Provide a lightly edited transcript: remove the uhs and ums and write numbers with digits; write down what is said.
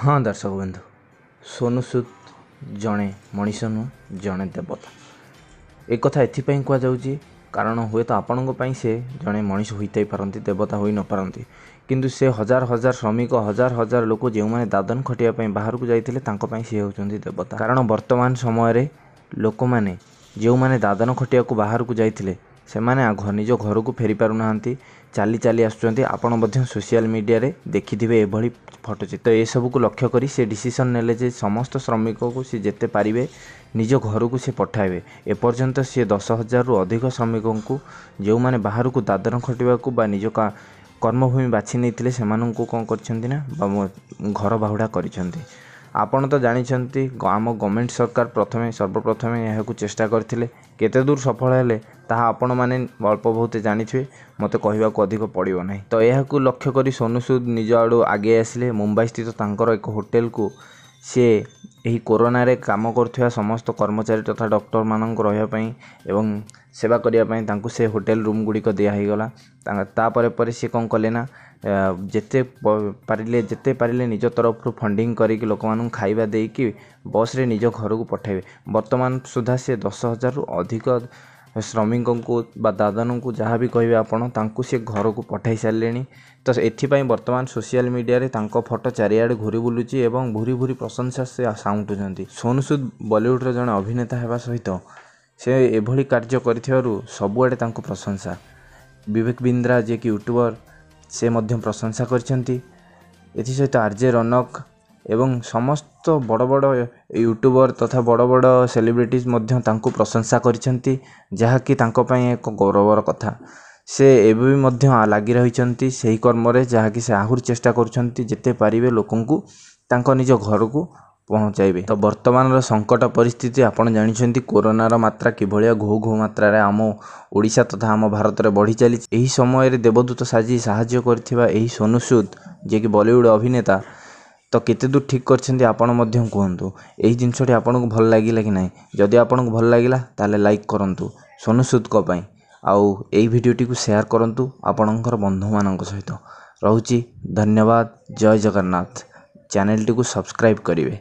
ହଁ ଦର୍ଶକ ବନ୍ଧୁ, ସୋନୁ ସୁଦ ଜଣେ ମଣିଷ ନୁହଁ, ଜଣେ ଦେବତା। ଏକଥା ଏଥିପାଇଁ କୁହାଯାଉଛି କାରଣ ହୁଏତ ଆପଣଙ୍କ ପାଇଁ ସେ ଜଣେ ମଣିଷ ହୋଇଥାଇ ପାରନ୍ତି, ଦେବତା ହୋଇ ନପାରନ୍ତି, କିନ୍ତୁ ସେ ହଜାର ହଜାର ଶ୍ରମିକ, ହଜାର ହଜାର ଲୋକ ଯେଉଁମାନେ ଦାଦନ ଖଟିବା ପାଇଁ ବାହାରକୁ ଯାଇଥିଲେ, ତାଙ୍କ ପାଇଁ ସେ ହେଉଛନ୍ତି ଦେବତା। କାରଣ ବର୍ତ୍ତମାନ ସମୟରେ ଲୋକମାନେ ଯେଉଁମାନେ ଦାଦନ ଖଟିବାକୁ ବାହାରକୁ ଯାଇଥିଲେ, ସେମାନେ ନିଜ ଘରକୁ ଫେରି ପାରୁନାହାନ୍ତି, ଚାଲି ଚାଲି ଆସୁଛନ୍ତି। ଆପଣ ମଧ୍ୟ ସୋସିଆଲ ମିଡ଼ିଆରେ ଦେଖିଥିବେ ଏଭଳି ଫଟୋଚିତ୍ର। ଏସବୁକୁ ଲକ୍ଷ୍ୟ କରି ସେ ଡିସିସନ୍ ନେଲେ ଯେ ସମସ୍ତ ଶ୍ରମିକକୁ ସେ ଯେତେ ପାରିବେ ନିଜ ଘରକୁ ସେ ପଠାଇବେ। ଏପର୍ଯ୍ୟନ୍ତ ସିଏ 10,000ରୁ ଅଧିକ ଶ୍ରମିକଙ୍କୁ, ଯେଉଁମାନେ ବାହାରକୁ ଦାଦନ ଖଟିବାକୁ ବା ନିଜ କର୍ମଭୂମି ବାଛି ନେଇଥିଲେ, ସେମାନଙ୍କୁ କ'ଣ କରିଛନ୍ତି ନା ବା ଘର ବାହୁଡ଼ା କରିଛନ୍ତି। ଆପଣ ତ ଜାଣିଛନ୍ତି, ଆମ ଗଭର୍ଣ୍ଣମେଣ୍ଟ ସରକାର ପ୍ରଥମେ ସର୍ବପ୍ରଥମେ ଏହାକୁ ଚେଷ୍ଟା କରିଥିଲେ। କେତେ ଦୂର ସଫଳ ହେଲେ ତାହା ଆପଣମାନେ ଅଳ୍ପ ବହୁତ ଜାଣିଥିବେ, ମୋତେ କହିବାକୁ ଅଧିକ ପଡ଼ିବ ନାହିଁ। ତ ଏହାକୁ ଲକ୍ଷ୍ୟ କରି ସୋନୁ ସୁଦ ନିଜ ଆଡ଼ୁ ଆଗେଇ ଆସିଲେ। ମୁମ୍ବାଇ ସ୍ଥିତ ତାଙ୍କର ଏକ ହୋଟେଲକୁ ସିଏ ଏହି କୋରୋନାରେ କାମ କରୁଥିବା ସମସ୍ତ କର୍ମଚାରୀ ତଥା ଡକ୍ଟରମାନଙ୍କୁ ରହିବା ପାଇଁ ଏବଂ ସେବା କରିବା ପାଇଁ ତାଙ୍କୁ ସେ ହୋଟେଲ ରୁମ୍ ଗୁଡ଼ିକ ଦିଆ ହେଇଗଲା। ତାପରେ ପରେ ସିଏ କ'ଣ କଲେ ନା ଯେତେ ପାରିଲେ ନିଜ ତରଫରୁ ଫଣ୍ଡିଂ କରିକି ଲୋକମାନଙ୍କୁ ଖାଇବା ଦେଇକି ବସ୍ରେ ନିଜ ଘରକୁ ପଠାଇବେ। ବର୍ତ୍ତମାନ ସୁଦ୍ଧା ସେ 10,000ରୁ ଅଧିକ ଶ୍ରମିକଙ୍କୁ ବା ଦାଦନଙ୍କୁ, ଯାହା ବି କହିବେ ଆପଣ, ତାଙ୍କୁ ସେ ଘରକୁ ପଠାଇ ସାରିଲେଣି। ତ ଏଥିପାଇଁ ବର୍ତ୍ତମାନ ସୋସିଆଲ ମିଡ଼ିଆରେ ତାଙ୍କ ଫଟୋ ଚାରିଆଡ଼େ ଘୁରି ବୁଲୁଛି ଏବଂ ଭୁରି ଭୁରି ପ୍ରଶଂସା ସେ ସାଉଁଟୁଛନ୍ତି। ସୋନୁ ସୁଦ ବଲିଉଡ଼ର ଜଣେ ଅଭିନେତା ହେବା ସହିତ ସେ ଏଭଳି କାର୍ଯ୍ୟ କରିଥିବାରୁ ସବୁଆଡ଼େ ତାଙ୍କୁ ପ୍ରଶଂସା। ବିବେକ ବିନ୍ଦ୍ରା, ଯିଏକି ୟୁଟ୍ୟୁବର, ସେ ମଧ୍ୟ ପ୍ରଶଂସା କରିଛନ୍ତି। ଏଥିସହିତ ଆର୍ଜେ ରନକ ଏବଂ ସମସ୍ତ ବଡ଼ ବଡ଼ ୟୁଟ୍ୟୁବର ତଥା ବଡ଼ ବଡ଼ ସେଲିବ୍ରିଟିଜ୍ ମଧ୍ୟ ତାଙ୍କୁ ପ୍ରଶଂସା କରିଛନ୍ତି, ଯାହାକି ତାଙ୍କ ପାଇଁ ଏକ ଗୌରବର କଥା। ସେ ଏବେ ବି ମଧ୍ୟ ଲାଗି ରହିଛନ୍ତି ସେହି କର୍ମରେ, ଯାହାକି ସେ ଆହୁରି ଚେଷ୍ଟା କରୁଛନ୍ତି ଯେତେ ପାରିବେ ଲୋକଙ୍କୁ ତାଙ୍କ ନିଜ ଘରକୁ ପହଞ୍ଚାଇବେ। ତ ବର୍ତ୍ତମାନର ସଙ୍କଟ ପରିସ୍ଥିତି ଆପଣ ଜାଣିଛନ୍ତି, କୋରୋନାର ମାତ୍ରା କିଭଳିଆ ଘୋ ଘୋ ମାତ୍ରାରେ ଆମ ଓଡ଼ିଶା ତଥା ଆମ ଭାରତରେ ବଢ଼ି ଚାଲିଛି। ଏହି ସମୟରେ ଦେବଦୂତ ସାଜି ସାହାଯ୍ୟ କରିଥିବା ଏହି ସୋନୁ ସୁଦ, ଯିଏକି ବଲିଉଡ଼ ଅଭିନେତା, ତ କେତେ ଦୂର ଠିକ୍ କରିଛନ୍ତି ଆପଣ ମଧ୍ୟ କୁହନ୍ତୁ। ଏହି ଜିନିଷଟି ଆପଣଙ୍କୁ ଭଲ ଲାଗିଲା କି ନାହିଁ? ଯଦି ଆପଣଙ୍କୁ ଭଲ ଲାଗିଲା, ତାହେଲେ ଲାଇକ୍ କରନ୍ତୁ ସୋନୁ ସୁଦଙ୍କ ପାଇଁ ଆଉ ଏଇ ଭିଡ଼ିଓଟିକୁ ସେୟାର କରନ୍ତୁ ଆପଣଙ୍କର ବନ୍ଧୁମାନଙ୍କ ସହିତ। ରହୁଛି, ଧନ୍ୟବାଦ, ଜୟ ଜଗନ୍ନାଥ। ଚ୍ୟାନେଲଟିକୁ ସବସ୍କ୍ରାଇବ୍ କରିବେ।